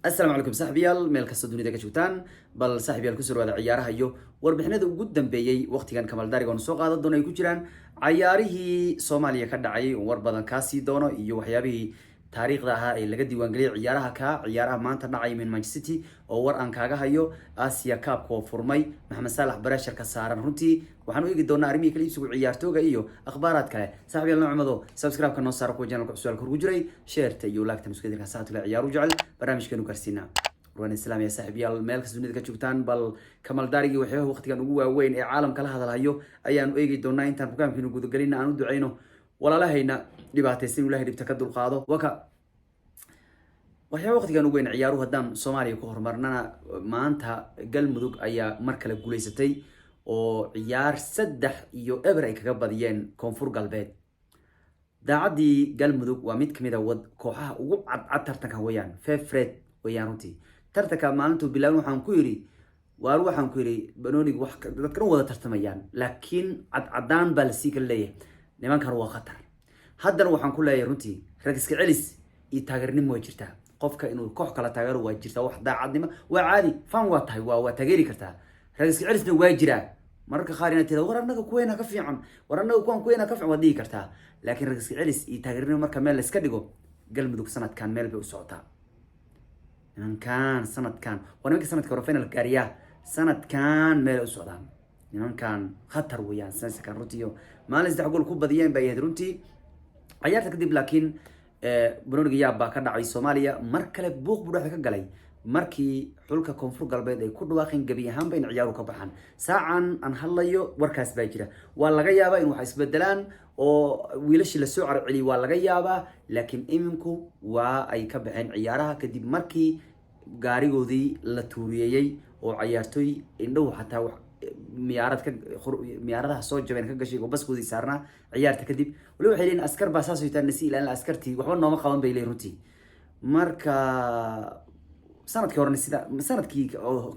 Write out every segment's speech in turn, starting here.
Assalaamu calaykum, saaxiibayaal, meel kasta dunida ka joogtaan. Bal saaxiibayaal, kusoo dhawaada ciyaaraha iyo warbixinada ugu dambeeyey waqtigan. Kamaldaariga oonu soo qaadan doono ay ku jiraan cayaarihii Soomaaliya ka dhacay, war badan kaa sii doono, iyo waxyaabihii taariikhda ahaa ee laga diiwaangeliyay ciyaaraha ka ciyaaraha maanta dhacay min Manchester City oo war aan kaaga hayo, Asia Cup oo furmay, Maxamed Saalax pressure-ka saaran. Runtii waxaan u eegi doonaa arrimihii kala iibsigu ciyaartooga iyo akhbaaraad kale. Saaxiib yaal, noocmado subscribe-ka noo saara, kuwa channelka cusub ku jiray, share-ta iyo like-ta nuskedirka saacadka ciyaar u jecel barnaamijkeenu gaarsiinaa. Waan islaam ya saaxiib yaal, meel kasta dunida ka joogtaan. Bal kamaldaarigii waxyaabaha waqtigan ugu waaweyn ee caalamka la hadalhayo ayaanu eegi doonaa. Intaan barnaamijkeenu gudagelina, aan u duceyno walaalahayna dhibaataysan, Ilahay dhibta ka dulqaado. Waka waxyaaba waqtigan ugu weyn ciyaaruhu. Haddaan Soomaaliya ku horumarnana, maanta Galmudug ayaa mar kale guuleysatay oo ciyaar 3-0 ay kaga badiyeen Koonfur Galbeed. Daacaddii, Galmudug waa mid kamid a wad kooxaha ugu cadcad tartankan weeyaan, favorite weeyaan runtii. Tartanka maalintuu bilaabin waxaan ku yidhi, waar waxaan ku yidhi, banoonigu wax dadkan u wada tartamayaan, laakiin cadcadaan baa lasii kala leeyahay. Nimankan waa khatar. Haddana waxaan ku leeyahay runtii, rag iska celis iyo taageernimo way jirtaa. Qofka inuu koox kala taageero waa jirtaa, wax daacadnimo waa caadi, fan waa tahay, waa taageeri kartaa. Rag iska celisna waa jiraa mararka qaar, inaad tirado, "War annaga kuweena ka fiican, war annaga kuwan kuweena ka fiican," waad dhihi kartaa. Laakiin rag iska celis iyo taageernimo marka meel la iska dhigo, Galmudug sanadkan meel bay u socotaa. Nimankan sanadkan waa nimanka sanadka hore final gaariyaa, sanadkan meel ay u socdaan. Nimankan khatar weeyaan sanadkan runtii. Maalin 3 gool ku badiyeen bay ahayd runtii ciyaarta kadib. Laakiin banooniga yaab baa ka dhacay Soomaaliya. Mar kale buuq buu dhexda ka galay markii xulka Koonfur Galbeed ay ku dhawaaqeen gebi ahaanba in ciyaaru ka baxaan. Saacan aan hadlayo warkaas baa jira. Waa laga yaabaa in wax isbedelaan oo wiilashii lasoo carceliyay, waa laga yaabaa, laakiin iminku waa ay ka baxeen ciyaaraha kadib markii gaarigoodii la tuuriyeeyey oo ciyaartooy indhahu xataa miyaarad ka miyaaradaha soo jabeen ka gashay oo baskoodii saarnaa ciyaarta kadib. Waliba waxay leeyihin askar baa saas yitaa nasi ilaalin, askartii waxba nooma qaban bay leeyihin runtii. Marka sanadkii horena, sida sanadkii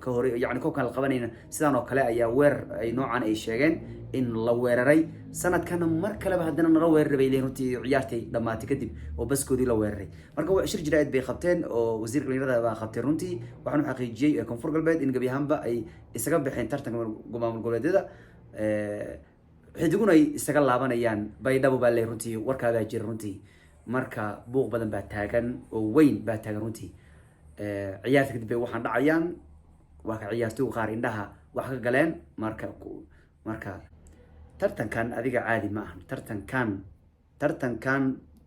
ka hore, yani koobkan la qabanayna, sidaan oo kale ayaa weerar ay noocan ay sheegeen in la weeraray. Sanadkana mar kaleba haddana nala weeraray bay leeyihin runtii, ciyaartay dhamaatay kadib oo baskoodii la weeraray. Marka shir jiraa'id bay qabteen oo wasiirka dhalinyarada baa qabteen runtii. Waxaan u xaqiijiyey Koonfur Galbeed in gebi ahaanba ay isaga baxeen tartanka maamul goboleedyada, xidiguna ay isaga laabanayaan Baydhabo baa leeyahy runtii. Warkaabaa jira runtii. Marka buuq badan baa taagan oo weyn baa taagan runtii. Ciyaarta kadib bay waxaan dhacayaan, waa ka ciyaartoygu qaar indhaha wax ka galeen. Marka tartankan adiga caadi ma ahan.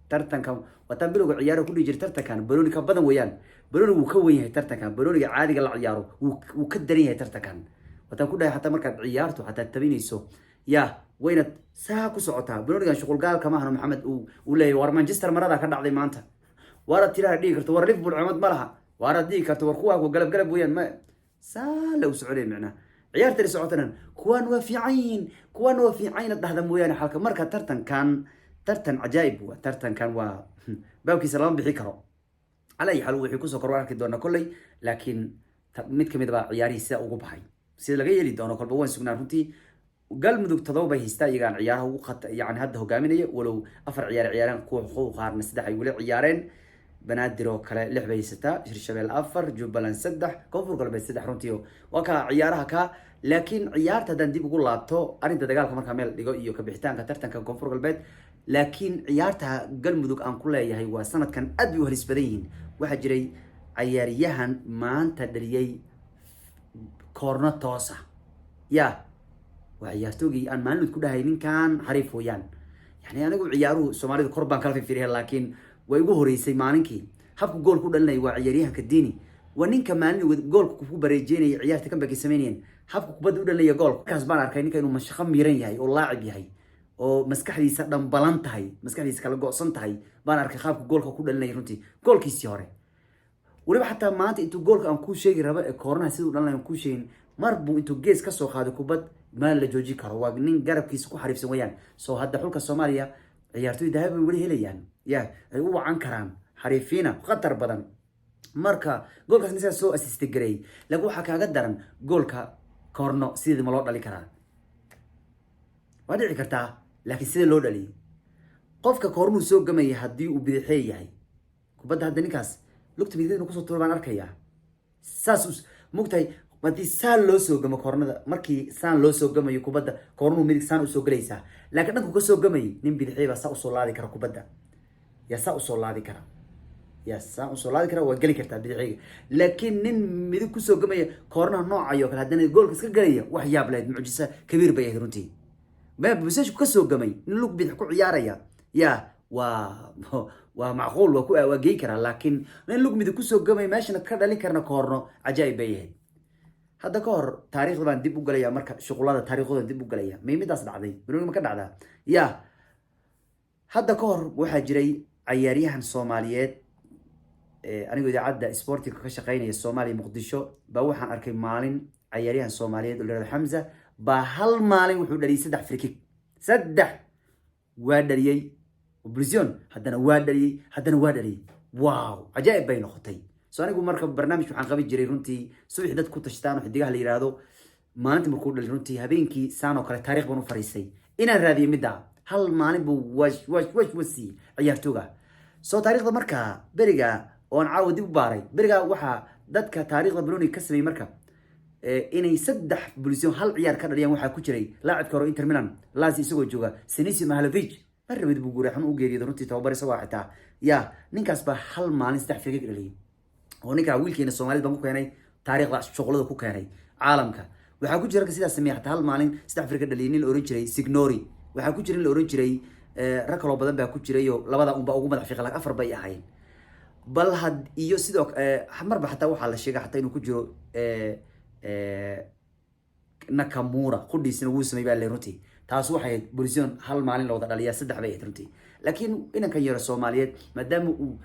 Tartankan waataan bilowga ciyaaro ku dhihi jiray, tartankan banooni ka badan weeyaan. Banooni wuu ka wen yahay tartankan banooniga caadiga la ciyaaro, wuu ka daran yahay tartankan. Waataan ku dhahay, xataa markaad ciyaarto, xataa tabinayso, ya waynaad saa ku socotaa. Banoonigan shuqulgaalka ma ahno. Maxamed uu leeyahay, "War Manchester marada ka dhacday maanta," waaraad tiraha dhihi karto, "War Liverpool cimad ma laha," waaraad dhihi karto, "War kuwaa ku galab galab weeyaan." Ma saa la u soconaya micnaha ciyaartani socotana, kuwaan waa fiican yihiin, kuwaan waa fiican yihiin dhahda mooyaane xalka. Marka tartankan tartan cajaa'ib waa, tartankan waa baabkiisa lama bixi karo. Cala ay xaal, wixii kusoo kor arki doonaa kolley, laakiin mid kamid baa ciyaarihii sida ugu baxay. Sida laga yeeli doono kolba waan sugnaa runtii. Galmudug 7 bay haystaa, iyagaan ciyaaraha ugu khat yani hadda hogaaminaya, walow 4 ciyaar ciyaareen, kuwa qaarna 3 ay weli ciyaareen. Banaadir oo kale 6 bay haysataa, Hirshabelle 4, Jubbaland 3, Koonfur Galbeed 3 runtii. Waa ka ciyaaraha ka. Laakiin ciyaarta haddaan dib ugu laabto, arrinta dagaalka markaa meel dhigo iyo kabixitaanka tartanka Koonfur Galbeed, laakiin ciyaarta Galmudug aan ku leeyahay waa sanadkan aad bay u halis badan yihiin. Waxaa jiray cayaaryahan maanta dhaliyey koorno toosa, ya waa ciyaartoogii aan maalinood ku dhahay, ninkan xariif weeyaan. Yani anigu ciyaaruhu Soomaalidu kor baan kala firfiriya, laakiin way igu horeysay maalinkii habku gool ku dhalinaya. Waa ciyaaryahanka Dini, waa ninka maalin goolka ku bareejeynaya ciyaarta comeback ay sameynayeen, habka kubadda u dhalinaya goolka. Markaas baan arkay ninka inuu mashaqo miiran yahay oo laacib yahay oo maskaxdiisa dhambalan tahay, maskaxdiisa kala go'san tahay baan arkay qaabka goolka ku dhalinaya runtii, goolkiisii hore. Weliba xataa maanta intuu goolka aan kuu sheegi rabo ee koornaha siduu dhalinaya aan kuu sheegin, mar buu intuu gees ka soo qaaday kubad maal la jooji karo. Waa nin garabkiisa ku xariifsan wayaan. Soo hadda xulka Soomaaliya ciyaartoy dahab bay weli helayaan, ya ay u wacan karaan, xariifiina khatar badan. Marka goolkaas nisaa soo assist gareeyay, laakiin waxaa kaaga daran goolka koorno sideeda ma loo dhali karaa? Waa dhici kartaa, laakiin sida loo dhaliyay, qofka koornuu soo gamaya haddii uu bidixee yahay kubadda hadda ninkaas Lugta midigta inuu kusoo tuuro baan arkayaa. Saas mugtahay, haddii saan loo soo gamo koornada, markii saan loo soo gamayo kubadda, koornuhu midig saan usoo gelaysaa, laakiin dhanku ka soo gamayay nin bidixii baa saa usoo laadi kara kubadda. Yaa saa usoo laadi kara, yaa saa usoo laadi kara, waa geli kartaa bidixiga. Laakiin nin midig kusoo gamaya koornaha noocayo kale, haddana goolka iska gelaya, wax yaab lahayd, mucjisa kabiir bay ahayd runtii. Position ka soo gamay nin lug bidix ku ciyaaraya, ya waa macquul, waa ku waa geyn karaa, laakiin nin lug midig kusoo gamay meeshana ka dhalin karna koorno, cajaa'ib bay ahayd. Hadda ka hor taariikhda baan dib u galaya, marka shuqulada taariikhdooda dib u galaya. May midaas dhacday? Banooni ma ka dhacdaa? Ya, hadda ka hor waxaa jiray cayaaryahan Soomaaliyeed. Anigoo idaacadda sportiga ka shaqeynaya Soomaaliya, Muqdisho, baa waxaan arkay maalin cayaaryahan Soomaaliyeed oo la yihahdo Xamza baa hal maalin wuxuu dhaliyay saddex free kick. Saddex waa dhaliyey Oblision, haddana waa dhaliyey, haddana waa dhaliyey. Wow, cajaa'ib bay noqotay. So anigu marka barnaamij waxaan qaban jiray runtii subaxi dad ku tashtaan oo xidigaha la yihahdo. Maalintii markuu dhalay, runtii habeenkii saan oo kale taarikh baan u fariistay inaan raadiyo midda hal maalin buu wash wash wash wasiiyey ciyaartooga. So taariikhda markaa beriga oon caawa dib u baaray, beriga waxaa dadka taariikhda banooni ka sameeyey marka inay saddex bulision hal ciyaar ka dhaliyaan, waxaa ku jiray laacibka hore Inter Milan, Lazio isagoo jooga, Sinisa Mihajlovic. Mar rabid buu guuray, xun u geeriyooda runtii, tababar isagoo xitaa. Ya, ninkaas baa hal maalin saddex free kick dhaliyay, oo ninkaa wiilkeena Soomaalida baan ku keenay taariikhda shuqlada ku keenay caalamka. Waxaa ku jira ragga sidaas sameeya, xataa hal maalin saddex free kick dhaliyay, nin la oran jiray Signori. Waxaa ku jira nin la oran jiray, rag kaloo badan baa ku jiray, oo labada unbaa ugu madax fiiqa, afar bay ahayn. Bal had iyo sidoo marba xataa waxaa la sheegay xataa inuu ku jiro Nakamura qudhiisina wuu samey baa le runtii. Taas waxay ahayd bolison hal maalin la wada dhaliyaa, saddex bay ahayd runtii. Laakiin inankan yaro Soomaaliyeed, maadaama uu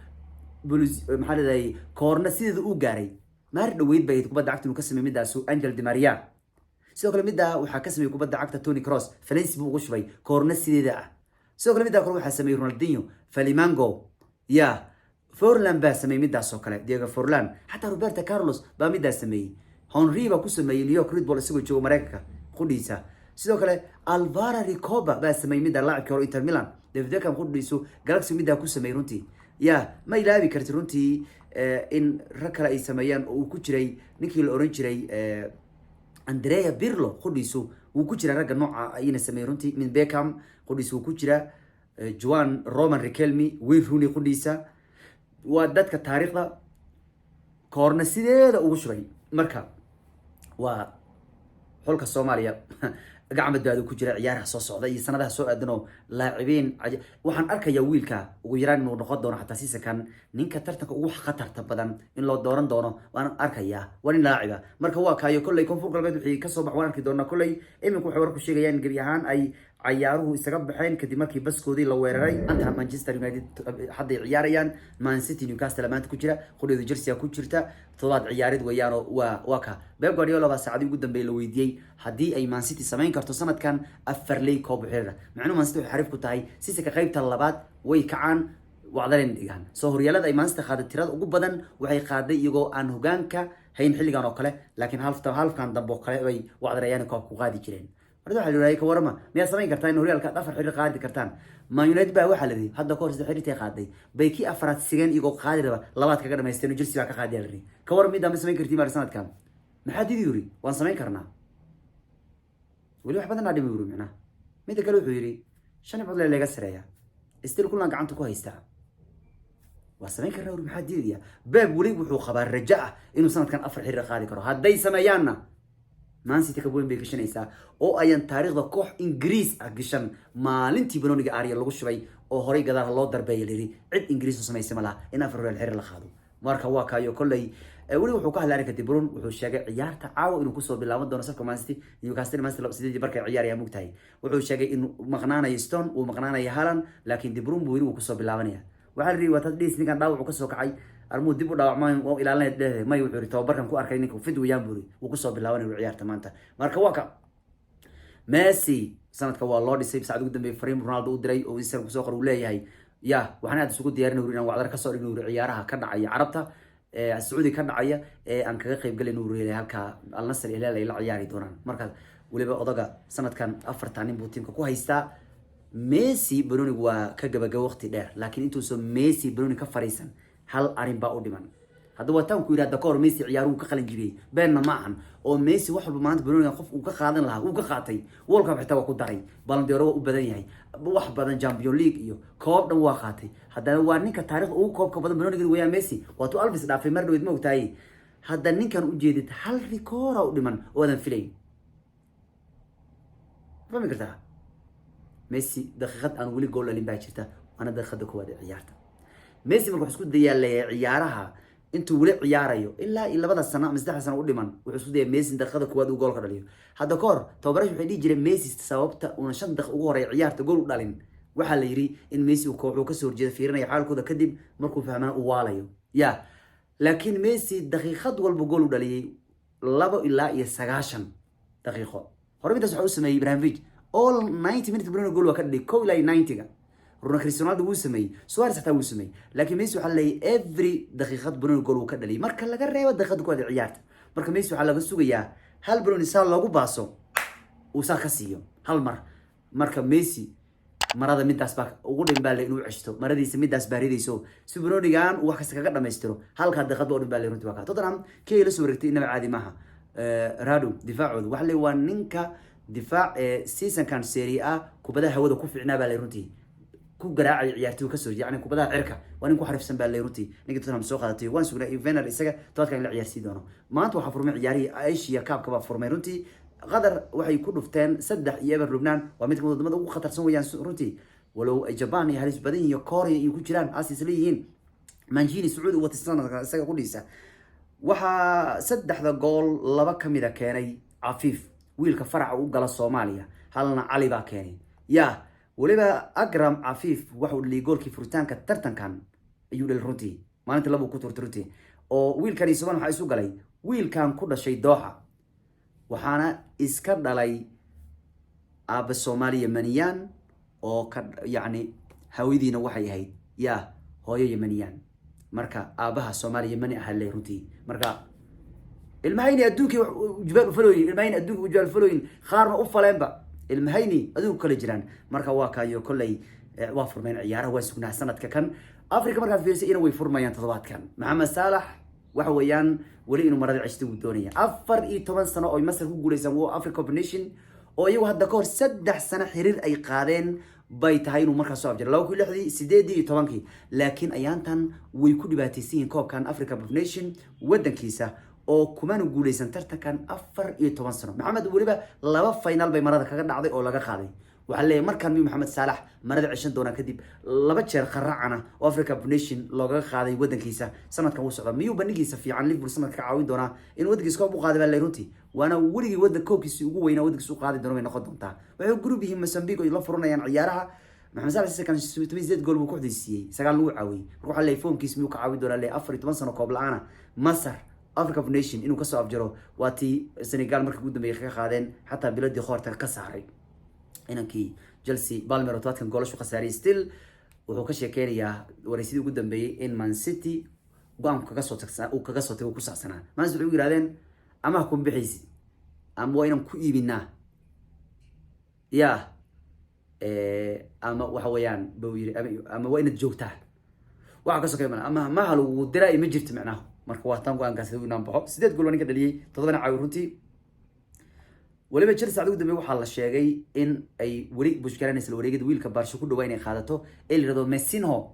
bolis, maxaa leedahay, koorna sideeda uu gaaray, maar dhaweyd bay ahayd kubadda cagta inuu ka sameeyey midaasu Angel Di Maria. Sidoo kale middaa waxaa ka sameeyey kubadda cagta Toni Kroos, Valencia buu ugu shubay koorna sideeda ah. Sidoo kale middaa kale waxaa sameeyey Ronaldinho, Flamengo. Ya, Forlan baa sameeyey midaas oo kale, Diego Forlan. Xataa Roberto Carlos baa midaas sameeyey. Henry baa ku sameeyey New York Red Bull isagoo joogo Mareykanka qudhiisa. Sidoo kale Alvaro Recoba baa sameeyey midda, laacibkii hore Inter Milan. David Beckham qudhiisu Galaxy middaa ku sameeyey runtii. Ya, ma ilaabi karti runtii in rag kale ay sameeyaan, oo uu ku jiray ninkii la oran jiray Andrea Pirlo. Qudhiisu wuu ku jiraa ragga nooca ayna sameeyey runtii. Min Beckham qudhiisu wuu ku jiraa, Juan Roman Riquelme, Wayne Rooney qudhiisa, waa dadka taariikhda koorna sideeda ugu shubay. Marka waa xulka Soomaaliya gacan badbaado ku jira ciyaaraha soo socda iyo sanadaha soo aadanoo laacibiin. Waxaan arkayaa wiilka ugu yaraan inuu noqon doono xataa seasonkan ninka tartanka ugu khatarta badan in loo dooran doono waan arkayaa. Waa nin laaciba. Marka waa kaayo kolley Koonfur Galbeed wixii kasoo bax waan arki doonaa. Kolley iminku waxay warku sheegayaan in gebi ahaan ay cayaaruhu isaga baxeen kadib markii baskoodii la weeraray. Maanta Manchester United hadday ciyaarayaan, Man City, Newcastle maanta ku jira, qudheedu Chelsea ku jirta. Toddobaad ciyaarid weeyaanoo waa ka Pep Guardiola baa saacadii ugu dambeeyay la weydiiyey haddii ay Man City samayn karto sanadkan afar ley koob xiriira. Macnuhu Man City waxay xariif ku tahay sisika qaybta labaad way kacaan, wacdaleen dhigaan. Soo horyaalada ay Man City qaaday tirada ugu badan waxay qaaday iyagoo aan hogaanka hayn xilligan oo kale, laakiin halfkan dambe oo kale bay wacdarayaan koob ku qaadi jireen. Marka waxaa la yidhahday, ka warama, miyaad samayn kartaa in horyaalka aad afar xiriir qaadi kartaan? Man United baa waxaa la yidhi hadda kahor saddex xiriirtay qaaday bay kii afraad sigeen iyagoo qaadi raba, labaad kaga dhamaysteen oo Chelsea baa ka qaadi la yidhi. Ka waran middaa, ma samayn kartiin baa sanadkan? Maxaa didi yuri? Waan samayn karnaa, weli wax badan aa dhimi yuri. Micnaha midda kale wuxuu yidhi shan dhibcood lee laga sareeya, still kullan gacanta ku haystaa, waa samayn karnaa uri, maxaa diidaya? Pep weli wuxuu qabaa rajo ah inuu sanadkan afar xiriir qaadi karo. Hadday sameeyaanna Man City kab weyn bay gashanaysaa oo ayan taariikhda koox Ingiriis ah gashan. Maalintii banooniga aarya lagu shubay oo horay gadaal loo darbeeya layidhi, cid Ingiriis u samaysay ma laha in afar horyaal xiriir la qaado. Marka waa kaayo kolley weli wuxuu ka hadlay arrinka De Bruyne. Wuxuu sheegay ciyaarta caawa inuu kusoo bilaaban doono safka Man City. Newcastle, Man City 8 markay ciyaarayaan mugtahay. Wuxuu sheegay inuu maqnaanayo Stone, uu maqnaanayo Haaland, laakiin De Bruyne buu weli uu kusoo bilaabanaya. Waxaa la yidhi, waa tad dhiis ninkan dhaawac kasoo kacay, armuu dib u dhaawacmay oo ilaalinaya dhehe. May, wuxuu yidhi tababarkan ku arkay ninka fit weeyaan buu yidhi, wuu kusoo bilaabanaya ciyaarta maanta. Marka waa ka Messi sanadka waa loo dhisay. Saacad ugu dambeeyay fariin Ronaldo u diray oo Instagram kusoo qor uu leeyahay, ya waxaan aad isugu diyaarinay inaan wacdar kasoo dhigno ciyaaraha ka dhacaya Carabta, Sacuudi ka dhacaya, ee aan kaga qayb galay inuu leeyahay halka Al Nassr iyo Hilal ay la ciyaari doonaan. Marka weliba odaga sanadkan afartan nin buu tiimka ku haystaa. Messi banonigu waa ka gabagaba waqti dheer, laakiin intuusan Messi banoni ka fariisan hal arrin baa u dhiman. Hadda waa taan ku yidhahda kahor, Messi ciyaaruhu ka qalin jibiyey, beenna ma ahan. Oo Messi wax walba maanta banoonigan qof uu ka qaadan lahaa uu ka qaatay. World Cup xitaa waa ku daray, Ballon d'Or waa u badan yahay, wax badan, Champion League iyo koob dhan waa qaatay. Haddana waa ninka taariikhda ugu koobka badan banoonigan weeyaan Messi. Waa tu Alves dhaafay mar dhaweyd, ma ogtahay? Hadda ninkan ujeedid hal rikoora u dhiman oo aadan filayn, fahmi kartaa? Messi daqiiqad aan weli gool dhalin baa jirta, waana daqiiqada koowaad ee ciyaarta. Messi marka wuxuu isku dayaa ciyaaraha intuu weli ciyaarayo ilaa iyo 2da sano ama 3da sano u dhiman, wuxuu isku dayaa Messi in daqiiqada koowaad uu gool ka dhaliyo. Hadda ka hor tababarash waxay dhihi jireen Messi sababta uuna 5 daqiiq ugu horeeya ciyaarta gool u dhalin, waxaa la yidhi in Messi uu kooxuu kasoo horjeeda fiirinaya xaalkooda, kadib markuu fahmana uu waalayo ya. Laakiin Messi daqiiqad walba gool u dhaliyey 2 ilaa iyo 90 daqiiqo. Hore midaas waxaa u sameeyey Ibrahimovic, all 90 minutes Bruno gool waa ka dhaliyay, 91 ilaa 90-ga. Runa Cristiano Ronaldo wuu sameeyey, Suarez xataa wuu sameeyey, laakiin Messi waxaa leeyahay every daqiiqad Bruno gool wuu ka dhaliyay marka laga reebo daqiiqada koowaad ee ciyaarta. Marka Messi waxaa laga sugayaa hal Bruno saa loogu baaso uu saa ka siiyo hal mar. Marka Messi marada midaas baa ugu dhin baa le inuu ceshto maradiisa, midaas baa ridayso si Brunigan uu wax kasta kaga dhamaystiro. Halkaa daqiiqad ba u dhin baa le runtii. Waa kaa Tottenham kii ay la soo wareegtay, inaba caadi maaha. Radu difaacooda waxa le waa ninka difaac ee seasonkan Serie A kubadaha hawada ku fiicnaa baa le runtii, ku garaacay ciyaartoy kasoo, yani kubadaha cirka waa nin ku xarifsan baa le runtii. Ninka Tottenham soo qaadatay waan sugnaa Werner, isaga todobaadkan in la ciyaarsiin doono. Maanta waxaa furmay ciyaarihii Asia Cup-ka baa furmay runtii. Qatar waxay ku dhufteen 3-0 Lubnaan. Waa mid kamid wadamada ugu khatarsan weeyaan runtii, walow ay Japan iyo halis badan iyo Korea iyo ku jiraan Asia isla yihiin. Mancini Sacuudi u watay sanadka isaga ku dhiisa. Waxaa saddexda gool laba kamida keenay Cafiif, wiilka faraca u gala Soomaaliya, halna Cali baa keenay. Ya weliba Akram Cafiif waxau dhaliyay goolkii furitaanka tartankan ayuu dhalay runtii, maalinta laba ku turtay runtii. Oo wiilkan iyo Somalia waxaa isu galay wiilkan ku dhashay Dooxa, waxaana iska dhalay aaba Soomaali Yemaniyaan oo ka yacni hawadiina waxay ahayd ya hooyo Yemaniyaan. Marka aabaha Soomaali Yemani ahaa le runtii. Marka ilmahayni adduunkii jubaal ufalooyin, ilmahayni adduunka jubaal ufalooyin, qaarna u faleenba, ilmahayni adigu kala jiraan. Marka waa kaayo kolley waa furmeen ciyaaraha, waa sugnaa sanadka kan Africa. Markaad fiirsay ina way furmayaan toddobaadkan. Maxamed Saalax waxa weeyaan weli inuu marada ceshta wuu doonaya, 14 sano oo Masar ku guuleysan wo Africa Cup Nation, oo iyagu hadda kahor 3 sano xiriir ay qaadeen bay tahay inuu markaas soo afjiro, 2006-dii, 8-dii iyo 10-kii. Laakiin ayaantan way ku dhibaataysan yihiin koobkan Africa Cup Nation wadankiisa, oo kumana guuleysan tartankan 14 sano. Maxamed weliba laba final bay marada kaga dhacday oo laga qaaday. Waxaa leeyahay markaan miyuu Maxamed Saalax marada ceshan doonaa kadib laba jeer qaracana oo Africa Cup Nation loogaga qaaday wadankiisa? Sanadkan wuu socdaa, miyuu bandhigiisa fiican Liverpool sanadka ka caawin doonaa in wadankiisa koob u qaaday baa le runtii? Waana weligii wadan koobkiisi ugu weynaa wadankiisa u qaadi doono bay noqon doontaa. Waxay group yihiin Mozambique oo la furanayaan ciyaaraha. Maxamed Saalax season 18 gool buu kooxdiisa siiyey, 9 lagu caawiyey. Marka waxaa leeyahay foomkiisa miyuu ka caawin doonaa le 14 sano koob la-aana Masar Africa Cup Nation inuu kasoo afjaro? Waa tii Senegal markii ugu dambeeyay kaga qaadeen, xataa biladii qoorta ka saaray inankii Chelsea Palmer oo todobaadkan goolashu khasaariyay. Still wuxuu ka sheekeynayaa wareysidii ugu dambeeyey in Man City go-aanku kaga soo tagsa uu kaga soo tagay ku saabsanaa. Man City waxay u yirahdeen ama ha kuma bixaysid ama waa inaan ku iibinaa ya, ama waxa weeyaan buu yiri ama waa inaad joogtaa waxa ka sokay ama maha lagu diraa ma jirto macnaha. Marka waa tan go-aankaas inaan baxo. 8 gool waa ninka dhaliyey, 7-na caawi runtii. Weliba Chelsea ugu dambeey waxaa la sheegay in ay weli bushgaranaysa la wareegida wiilka Barca ku dhawaa inay qaadato ee la yirahdo Messinho,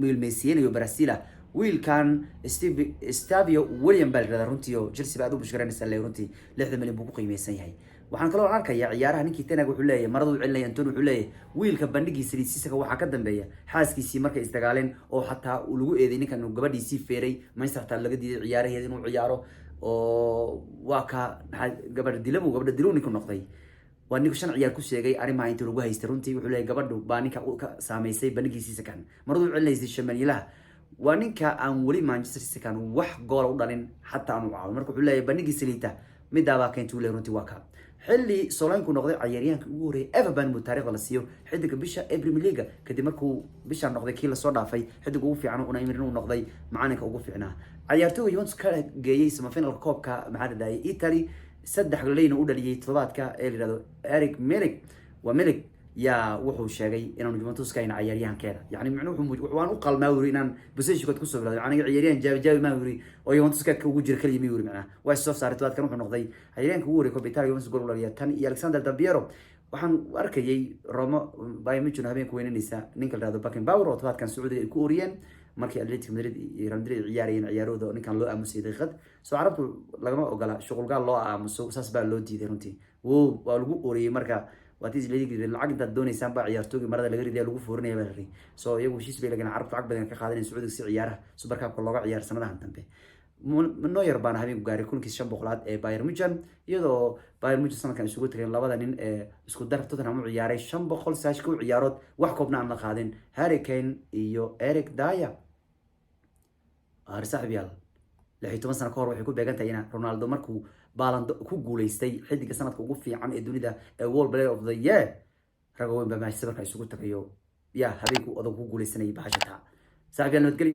wiil Messino Brazil ah. Wiilkan Steve Stavio William baa la yirahdaa runtii, oo Chelsea baa aad u bushgaranaysa le runtii, 60 milyan buu ku qiimeysan yahay. Waxaan kaloo arkayaa ciyaaraha ninkii Ten Hag wuxuu leeyahay maradu celinaya Antony. Wuxuu leeyahay wiilka bandhigiisa liisisaka waxaa ka dambeeya xaaskiisii markay isdagaaleen, oo xataa uu lagu eeday ninkan inuu gabadhiisii feeray. Manchester xataa laga diiday ciyaaraheeda inuu ciyaaro, oo waa ka gabadha dilamu gabadha dilow ninku noqday. Waa ninku shan ciyaar ku sheegay arrimaha intii lagu haystay runtii. Wuxuu leeyahay gabadhu baa ninka ka saameysay bandhigiisiisa kan maradu celinaysay. Shamaniilaha waa ninka aan weli Manchester City kan wax goola u dhalin, xataa aanu caawin. Marka wuxuu leeyahay bandhigiisa liita midaabaa keentay uu leeyahay runtii. Waa ka xilli Solanke noqday cayaaryahanka ugu horreeyay ever buu taariikhda la siiyo xidiga bisha ee Premier League, kadib markuu bishaan noqday kii lasoo dhaafay xidiga ugu fiican, una Emery uu noqday macalinka ugu fiicnaa. Ciyaartooyga Juventus ka geeyay semifinalka koobka maxaa la dhahayay Italy, saddex leyna u dhaliyay toddobaadka ee la yihahdo Eric Milik, waa Milik. Yaa wuxuu sheegay inaanu Juventus ka hayn ciyaaryahankeeda. Yani micnuhu waan u qalmaa, wuri, inaan position kusoo bilowday. Aniga ciyaaryahan jaabi jaabi maa, wuri, oo Juventus kaadka ugu jira kaliya mi, wuri. Macnaha waa soo saaray. Todobaadkan wuxuu noqday ciyaaryahanka ugu horreeyay Coppa Italia Juventus gool u dhaliya tan iyo Alexander Del Piero. Waxaan arkayay Roma Bayern Munich habeenku weynanaysa ninka la yihahdo Beckenbauer, oo todobaadkan Sacuudiga ay ku oriyeen markii Atletico Madrid iyo Real Madrid ay ciyaarayeen ciyaarooda, oo ninkan loo aamusay daqiiqad. Soo Carabtu lagama ogola shuqulgaal loo aamuso, saas baa loo diiday runtii. Wow, waa lagu oriyey. Marka waa tis lacag intaad dooneysaan baa ciyaartooygii marada laga ridaya, lagu foorinaya baa la ri. So iyagu heshiis bay lageen Carabtu, lacag badan ka qaadanaya Sacuudiga si ciyaaraha Super Cupka looga ciyaaro sanadahan dambe. Neuer baana habeenku gaaray kulankiisa 500aad ee Bayern Munich, iyadoo Bayern Munich sanadkan isugu tageen labada nin ee isku dar Tottenham u ciyaaray 591 ciyaarood, wax koobna aan la qaadin, Harry Kane iyo Eric Dier. Saaxiib yaal, 16 sano ka hor waxay ku beegan tahay ina Ronaldo markuu Ballon ku guuleystay xidiga sanadka ugu fiican ee dunida ee World Player of the Year. Raga weyn baa maashisa markaa isugu tagayo, ya habeenku adag ku guuleysanayay bahashata. Saaxiib yaal, nabadgelyo.